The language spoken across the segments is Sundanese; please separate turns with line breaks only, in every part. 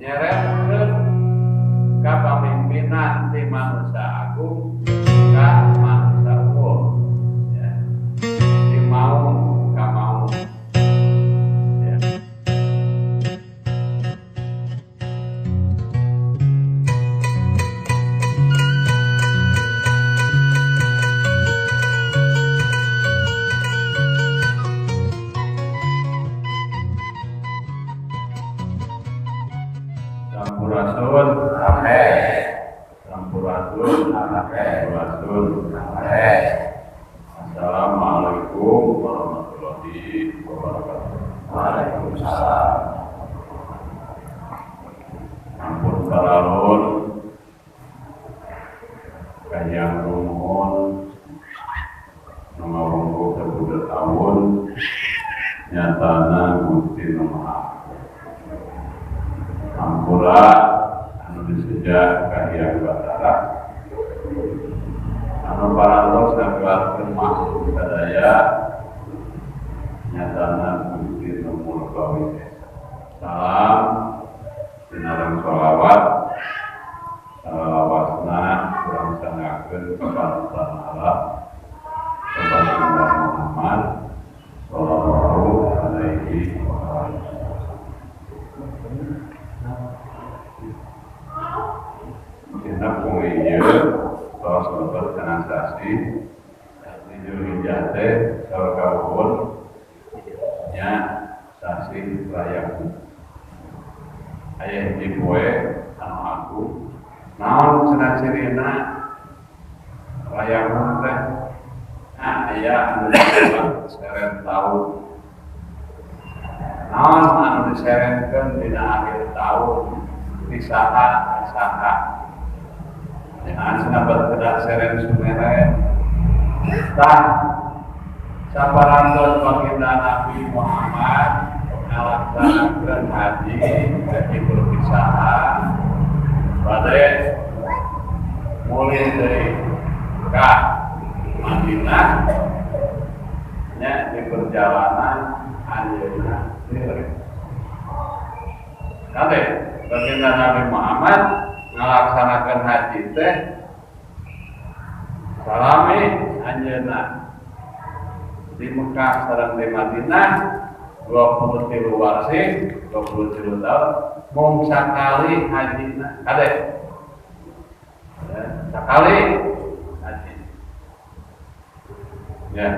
Nyeretkeun kapamimpinan ti manusia agung ka manusia unggul, ya. Ti mau ka mau, ya. Sampurasun, sampurasun, sampurasun. Assalamualaikum warahmatullahi wabarakatuh.
Waalaikumsalam.
Ampun paralun, kayang rumun, nu ngawongko sabuda taun, nyatana Gusti Nu Maha Agung. Ampura anu diseja ka Hyang Batara, anu parantos ngagelarkeun makhluk sadaya, nyatana Gusti Nu Mulka Wisesa. Salam sinareng sholawat salawasna urang sangakeun ka panutan Allah kepada Nabi Muhammad sallallahu alaihi wasallam. Dina poe ieu tos lebet kana sasi Zulhijjah teh saur karuhun nya sasi rayaku. Aya hiji poe anu agung. Naon cenah cirina rayaku teh? Nah, aya anu disebut seren taun. Naon anu diserenkeun dina akhir taun? Di saha saha. Jangan cenah kedah seren sumeren. Tah saparantos baginda Nabi Muhammad ngalaksanakeun haji haji perpisahan bade mulih deui ka Madinah nya di perjalanan anjeunna sirih. Kade baginda Nabi Muhammad ngalaksanakeun haji teh salami anjeunna di Mekah sareng di Madinah 23 warsi 23 tahun mung sakali hajina kade ya, sakali haji ya.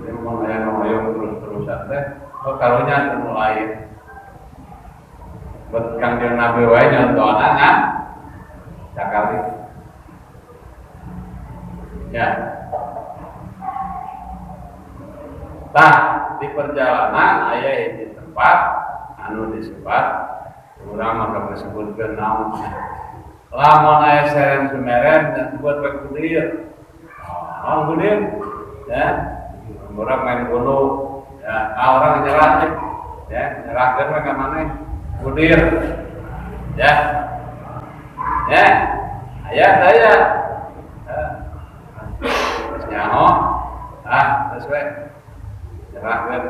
Jadi mun aya nu hoyong terus-terusan teh oh karunya nu lain buat Kangjeng Nabi wae nyontohna kan sakali ya. Tah di perjalanan aya hiji tempat anu disebat urang mah disebutkeun naon lamun aya seren sumeren disebut we kudir. Naon kudir ya, urang main gunung ya, orang nyerah ya, nyerahkeun we ka maneh kudir ya. Ya aya teh ya geus nyaho ah geus we nyerahkeun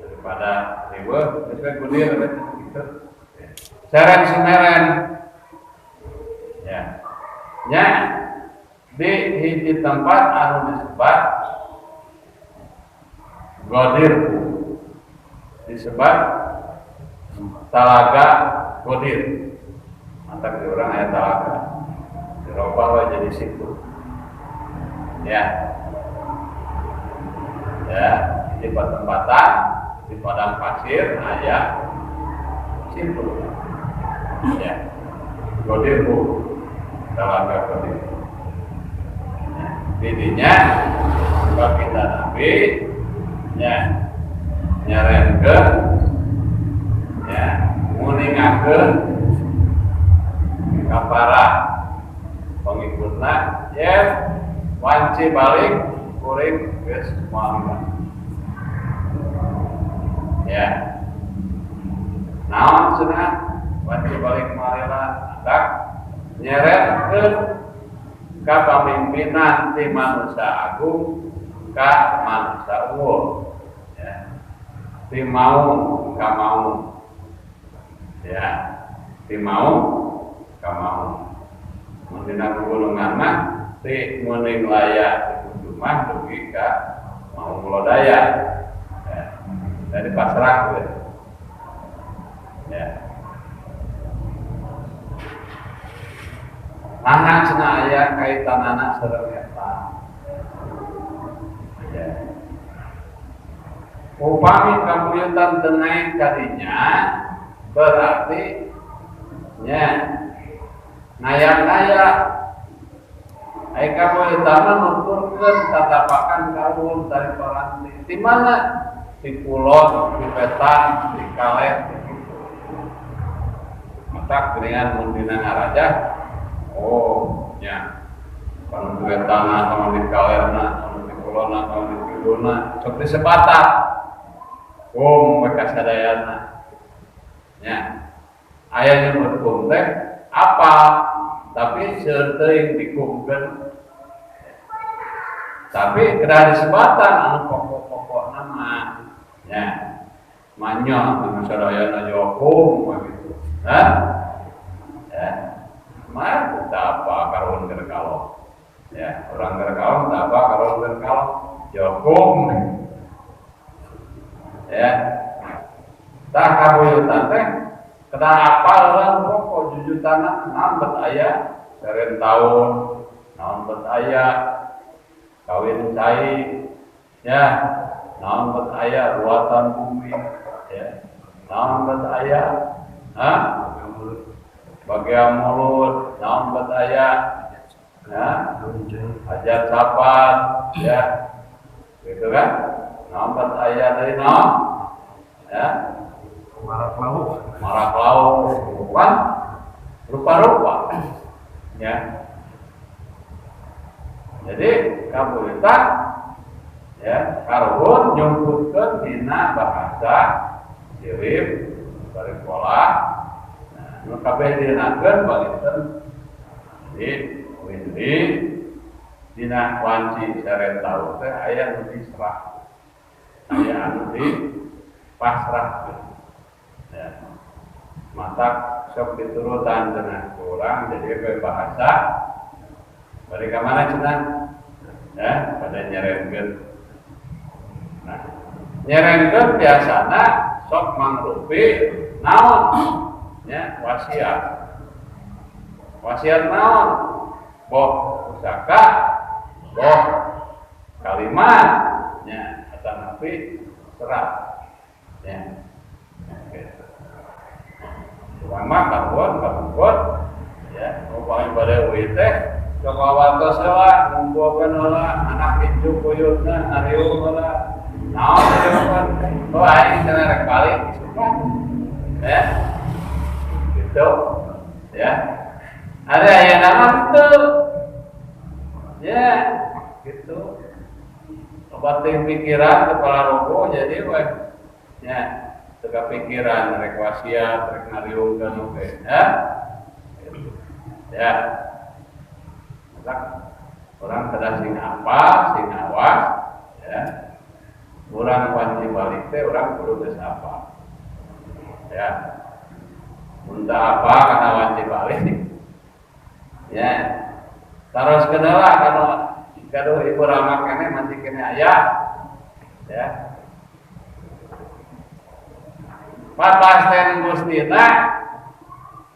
daripada riweuh geus we kudir gitu. Seren sumeren ya nya di hiji tempat anu disebat Godir, disebat Talaga Godir. Mantap di urang aya talaga di Eropa we jadi situ ya. Ya, di tempatan di padang pasir aya situ ya. Godir bu, Talaga Godir. Didinya baginda Nabi ya nyarenkeun ya nguningakeun ka para pengikutna ya wanci balik kuring geus moal ya. Naon cenah wanci balik moal tak nyeretkeun kapamimpinan ti manusia agung ka manusia unggul ya. Ti Maung ka Maung. Ya, ti Maung ka Maung. Mun dina pegunungan mah ti Muning Laya ti Kujumah dugi ka Maung Lodaya. Ya. Jadi pasrah gitu. Ya. Nah, cenah aya kaitanana sareng eta. Ya. Upami kabuyutan teu naik kadinya berarti nya ngaya-ngaya. Ai kabuyutan mah nuturkeun tatapakan karuhun dari paranti. Di mana? Di kulon, di wetan, di kaler, di kitu. Matak geuningan mun dina ngaraja, oh nya panu di wetanna, panu di kalerna, panu di kulonna, panu di kidulna, sok disebatan. Kum we kasadayana. Nya. Aya nyebut kum teh apa? Tapi seueur teuing dikumkeun. Tapi kedah disebatan anu pokok-pokokna mah. Nya. Manya anu sadayana jawab kum we kitu. Hah? Ya. Mah teu apa karuhun keur kalong. Ya, urang keur kalong teu apa karuhun keur kalong. Jawab kum. Ya. Tah kabuyutan teh kedah apal urang pokok jujutanna naon bet aya seren taun, naon bet aya kawin cai, ya, naon bet aya ruatan bumi, ya, naon bet aya, ha? Bagian mulut, naon bet aya, ya, hajat sapat, ya, gitu kan? Naon bet aya dari naon? Ya,
marak lauk,
marak lauk, kan? Rupa-rupa, ya. Jadi kabuyutan, ya, karuhun nyumputkeun dina bahasa sirip bari pola. Nah, nu kabeh dienakeun baginten di windi dina wanci seren taun teh aya nu diserah, aya anu dipasrahkeun. Ya. Matak sok diturutan cenah kurang jadi we bahasa bari ka mana cenah? Ya, pada nyerenkeun. Nah, nyerenkeun biasana sok mangrupi naon? Ya, wasiat. Wasiat naon? Boh pusaka, boh kalimat, ya, atanapi serat. Ya. Gitu. Urang mah karuhun, kapungkur, ya, upami bade euy teh sok wawantos heula, ngumpulkeun heula anak incu buyutna, ngariung heula. Naon ngariungkeun? Oh, aing cenah rek balik isukan. Ya. Gitu. Ya. Ada aya nama teu. Ya, gitu. Obat pikiran kepala robo jadi we. Ya, teu pikiran rek wasiat, rek ngariungkeun oge, ya. Gitu. Ya. Orang kedah sing apa, sing awas, ya. Urang wanci balik teh urang kudu geus apa. Ya. Mun teu apa kana wanci balik. Ya. Taroskeun heula kana gaduh ibu rama keneh masih keneh aya. Ya. Papasten Gustina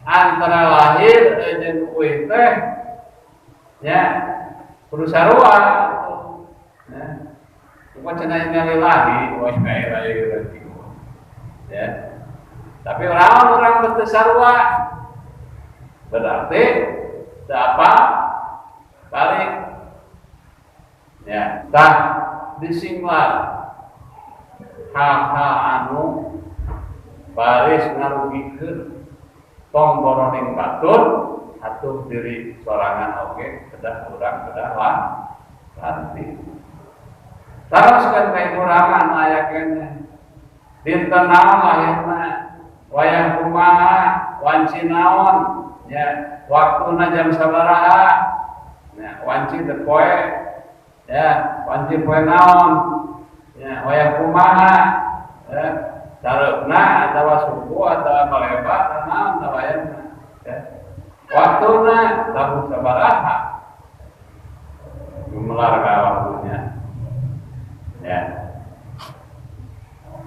antara lahir jeung uih teh ya kudu sarua ya. Bukan cenah innalillahi wa inna ilaihi raji'un. Ya. Tapi orang-orang betul sarua berarti apa? Balik. Ya, tah disinglar hal-hal anu baris ngarugikeun tong boroning batur atuh diri sorangan oge kedah urang kedah lanti. Teruskan ka ibu rama nu aya keneh. Dinten naon lahirna, wayah kumaha, wanci naon, ya, waktuna jam sabaraha, ya, wanci teu poe, ya, wanci poe naon, ya, wayah kumaha, Ya, sareupna atawa suku atawa balebat naon tabayunna. Ya. Waktuna tabuh sabaraha. Gumelar ka waktunya. Ya.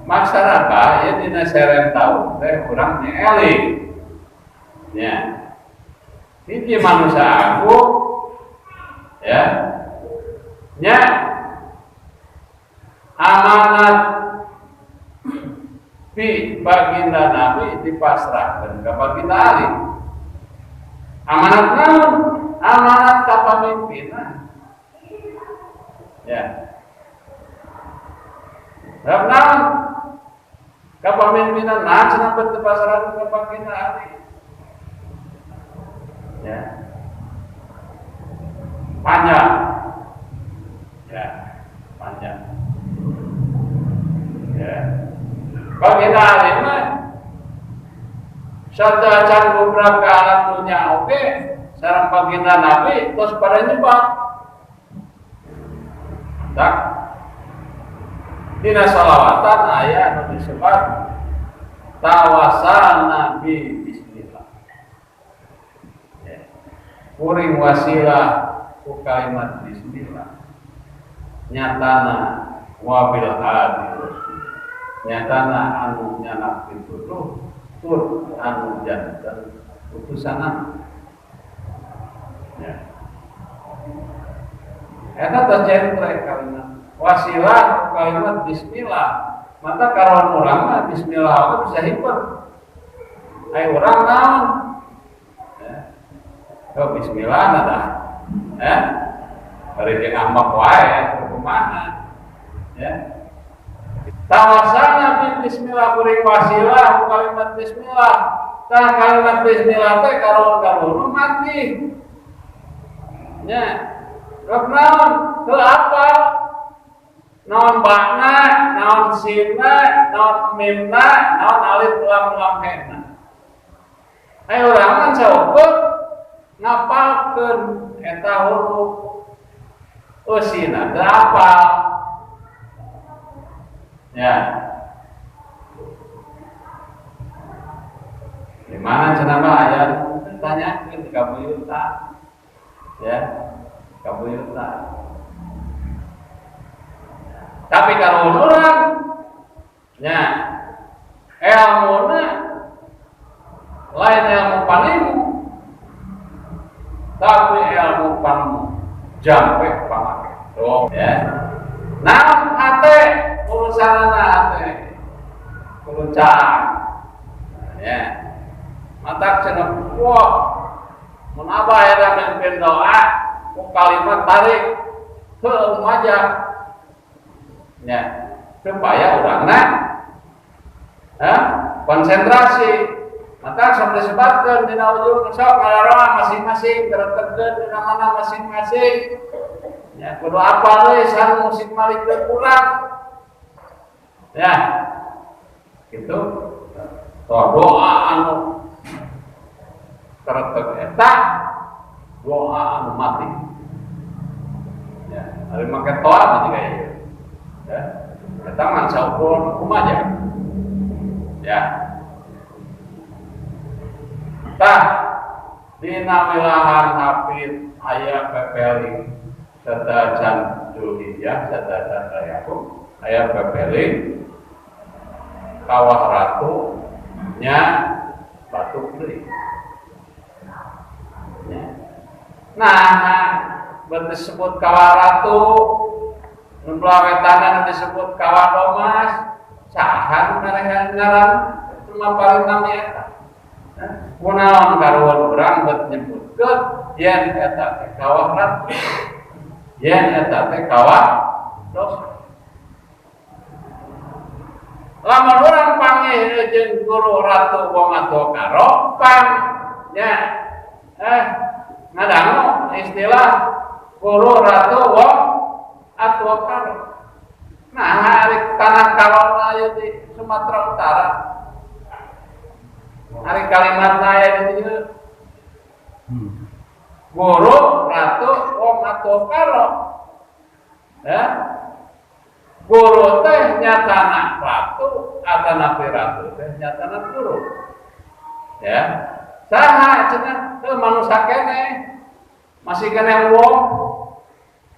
Maksana ya dina seren taun teh urang nyeeling. Ya. Hiji manusia agung ya. Nya amanat bi baginda Nabi dipasrahkan ke baginda Ali. Amanat naon? Amanat kepemimpinan. Ya. Sebab naon? Kepemimpinan nah cenah dipasrahkan ke baginda Ali. Ya. Panjang. Ya, panjang. Ya. Baginda Ali mah sateuacan gubrak ke alam dunia oke, sareng baginda Nabi terus pada nyebat. Tak. Dina salawatan aya anu disebat tawassalna bi bismillah. Ya. Kuring wasilah ku kalimat bismillah. Nyatana wabil hadi rasul. Nyatana anu nyanak pituduh tur anu janten utusanna. Ya. Eta teh jentre kalimat wasilah kalimat bismillah. Maka karon urang mah bismillah oge bisa hiper. Ai urang naon? Ya. Oh bismillah na dah. Ya. Bari jeung ambek wae kumaha. Ya. Tawassalna bi bismillah kuring wasilah kalimat bismillah. Tah kalimat bismillah teh karon-karon mati. Nya. Rek naon? Teu apa? Naon ba'na, naon sinna, naon mimna, naon alif lam lam hena. Ayo urang mah saukur ngapalkeun eta huruf. Eusina teu apal. Ya. Di mana cenah mah aya tanyakeun ka buyuta. Ya. Ka buyuta. Tapi kalau urang nya ilmuna lain ilmu panemu tapi ilmu panemu jampe pamake. Oh, ya. Naon hate urusanana hate kuruncang. Ya. Matak cenah wah mun abah era mimpin doa ku kalimat tarik heuh majak. Ya, supaya urangna konsentrasi. Maka sok disebutkeun dina ujung sok ngalaroa masing-masing teretegkeun dina mana masing-masing. Ya, kudu apal we sareng musik malik kurang. Ya. Gitu. Toh doa anu tereteg eta doa anu mati. Ya, ari make toa mah jiga ieu. Ya, eta mah saukur kumaha. Ya. Tah dina wilahan hafid aya pepeling sateuacan Dzulhijjah sateuacan Rayaku aya pepeling kawah ratu nya batuk deui. Ya. Nah, berarti disebut kawah ratu nu belah wetanan disebut kawah domas saha nu ngaran ngaran cuma paling nami eta. Kunaon karuhun urang bet nyebutkeun yen eta teh kawah ratu yen eta teh kawah dosa. Lamun urang panggih jeung guru ratu wong atuh karo pang nya ngadangu istilah guru ratu wong atuh karo. Nah, ari tanah karona aya di Sumatera Utara. Ari kalimatna aya di dieu. Guru ratu wong atuh karo. Ya. Guru teh nyatana ratu atanapi ratu teh nyatana guru. Ya. Saha cenah teu manusia keneh. Masih keneh wong.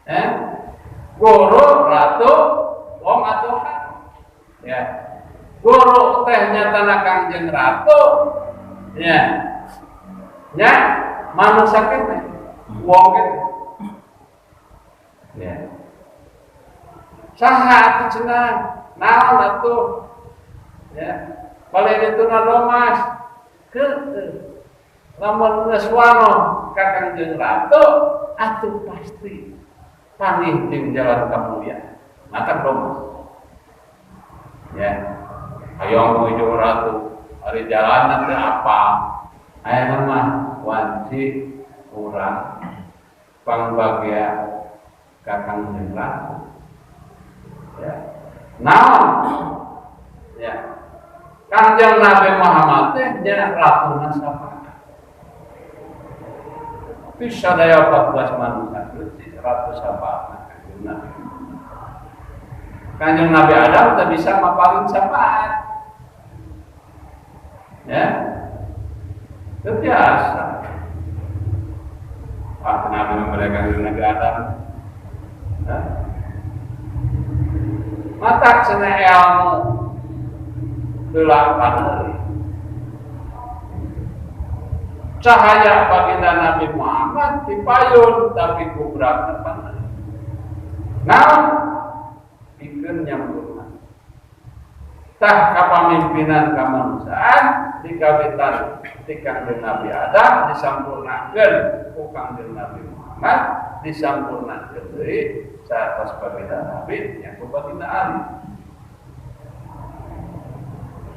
Ya. Guru ratu wong atuhan. Ya. Guru teh nyatana Kangjeng Ratu. Ya. Nya manusia keneh wong keneh. Ya. Saha atuh cenah naon atuh ya paling itu domas ke lamun geus wano ka Kangjeng Ratu atuh pasti panggih jeung jalan kamuliaan mata domas ya hayang ujung ratu ari jalan teh apa aya mah wanci urang pangbagia ka Kangjeng Ratu. Ya. Naon? Ya. Kangjeng Nabi Muhammad teh nya ratuna syafaat. Ti sadaya 14 manusia suci ratu syafaat Kangjeng Nabi. Kangjeng Nabi Adam teu bisa mapalin syafaat. Ya. Teu biasa. Ah, Nabi memberikan Nabi Adam. Ya. Matak cenah ilmu heula paneuri. Cahaya baginda Nabi Muhammad dipayun tapi kubrakna paneuri. Naon? Pikeun nyampurna. Tah kapamimpinan kamanusiaan dikawitan ti Kangjeng Nabi Adam disampurnakeun ku Kangjeng Nabi Muhammad disampurnakeun deui satos baginda Nabi yang baginda Ali.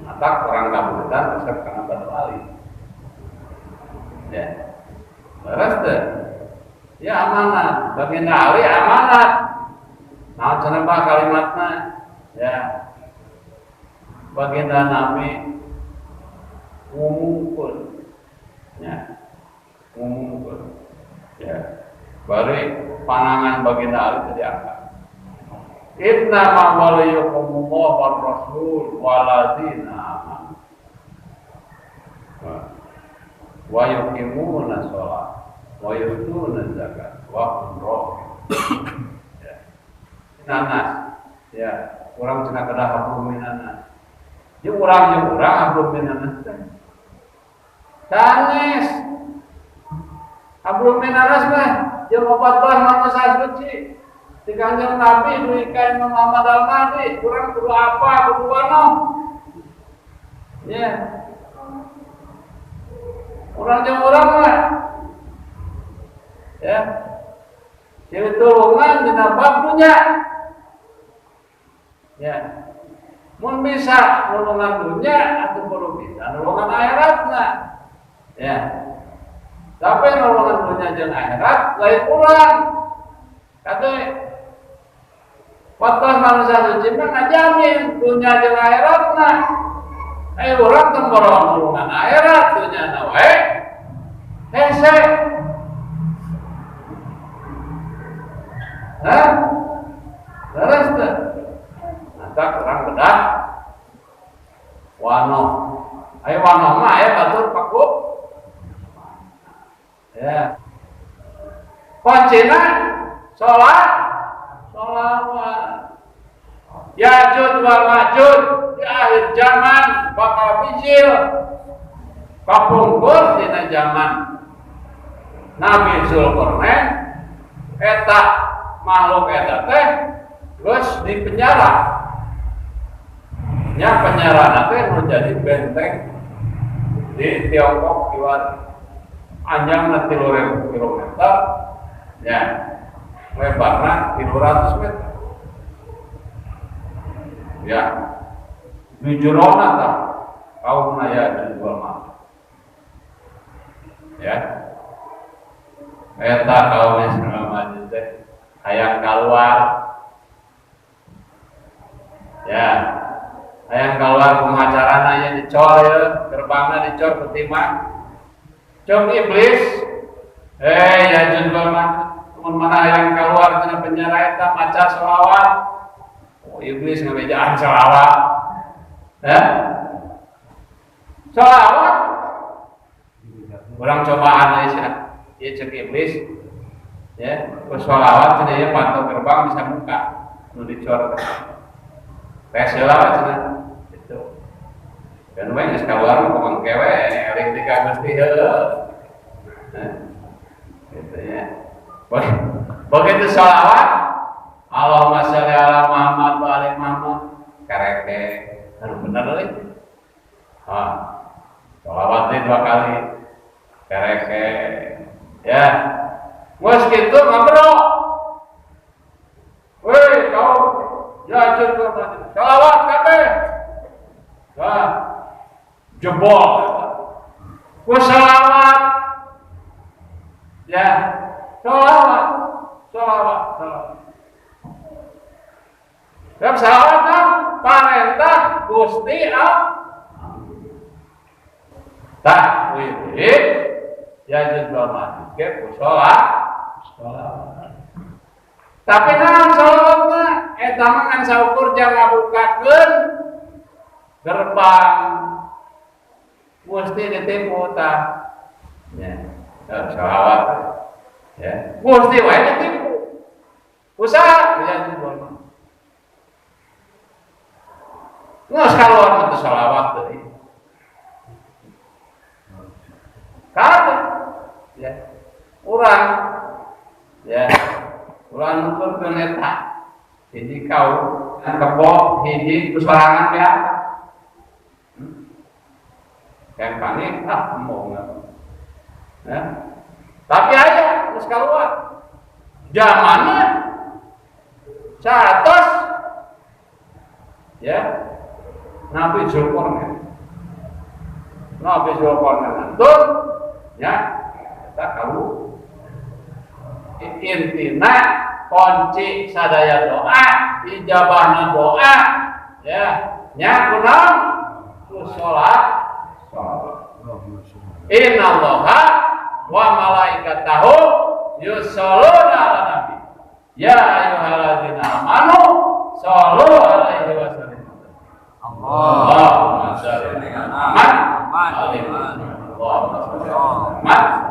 Matak orang kaburutan resep kana Batu Ali. Ya. Leres teu? Ya amanat, baginda Ali amanat. Naon cenah bah kalimatna? Ya. Baginda Nabi ngumumkeun. Ya. Ngumumkeun. Ya. Bari panangan baginda Ali teu diangkat. Innama waliyukumullah war rasul waladzina amanu wa yuqimuna shalah wa yu'tuna zakat wa hum raki'un. Ya. Nanas ya, urang cenah kedah hablum minanas. Jeung urang hablum minanas teh. Sanes. Hablum minanas mah jeung 14 manusia suci. Di Kangjeng Nabi duwi ka Imam Muhammad Al-Mahdi, urang kudu apa kudu wano. Ya. Urang jeung urang mah. Ya. Silih tulungan dina bab dunya. Ya. Mun bisa nulungan dunya atuh kudu bisa nulungan akhiratna. Ya. Tapi nulungan dunya jeung akhirat lain urang. Kade 14 manusia suci mah ngajamin dunya jeung akhiratna. Urang teu borong nulungan akhirat dunyana wae. Hese. Hah? Leres teu? Maka urang bedah wano. Ayo wano mah aya batur paku. Ya. Kuncina salat, sholawat. Ya'juj wal Ma'juj di akhir zaman bakal bijil. Kapungkur dina zaman Nabi Zulkarnain eta makhluk eta teh geus di penjara. Nya penjara teh nu jadi benteng di Tiongkok kiwari. Anjangna 3.000 kilometer ya. Lebarna 300 meter. Ya. Di jerona tah kaum Ya'juj wal Ma'juj. Ya. Eta kaum Ya'juj Ma'juj teh hayang kaluar. Ya. Hayang kaluar kumaha carana nya dicor ye, gerbangna dicor ku timah. Cok iblis, Ya'juj wal Ma'juj, mun mana hayang kaluar tina penjara eta maca sholawat. Oh Iblis ngabejaan selawat. Ya. Selawat. Urang cobaan aja. Ieu cek iblis. Ya, ku sholawat cenah ieu panto gerbang bisa buka nu dicor. Tes heula cenah. Gitu. Dan we geus kaluar mah komang kewe eling ti ka Gusti heueuh. Gitu ya. Begitu sholawat, Allahumma sholli ala Muhammad wa ali Muhammad. Kareke, aduh bener euy. Ah. Sholawat 2 kali. Kareke. Ya. Geus kitu ngobrol. Weh, kau ya cukup sholawat kabeh. Wah. Jebol. Ku sholawat. Ya, sholawat. Sholawat, sholawat. Sebab sholawat kan parentah Gusti Allah. Tah, wih, ya juga mati ke sholat, sholat. Tapi naon sholawatna? Eta mah ngan saukur jang ngabukakeun gerbang. Mesti ditipu tah. Ya, sholawat. Ya, mesti wae ditipu. Usaha ya juga mah. Geus kaluar mah teu sholawat deui. Kabeh ya. Urang ya. Urang nuturkeun eta. Hiji kau kebo hiji ku sorangan biasa. Yang panik ah embung. Ya. Tapi aya geus kaluar. Zamanna 100 ya. Nabi Zulkarnain. Nabi Zulkarnain tuh ya, kita tahu intina kunci sadaya doa, ijabahna doa, ya, nya kunaon? Ku salat, salat. Innallaha wa malaikatahu yusholluna 'alan nabi. Ya ayyuhalladzina amanu shollu 'alaihi wa sallimu. Allahumma sholli ala Muhammad. Allahumma sholli ala Muhammad.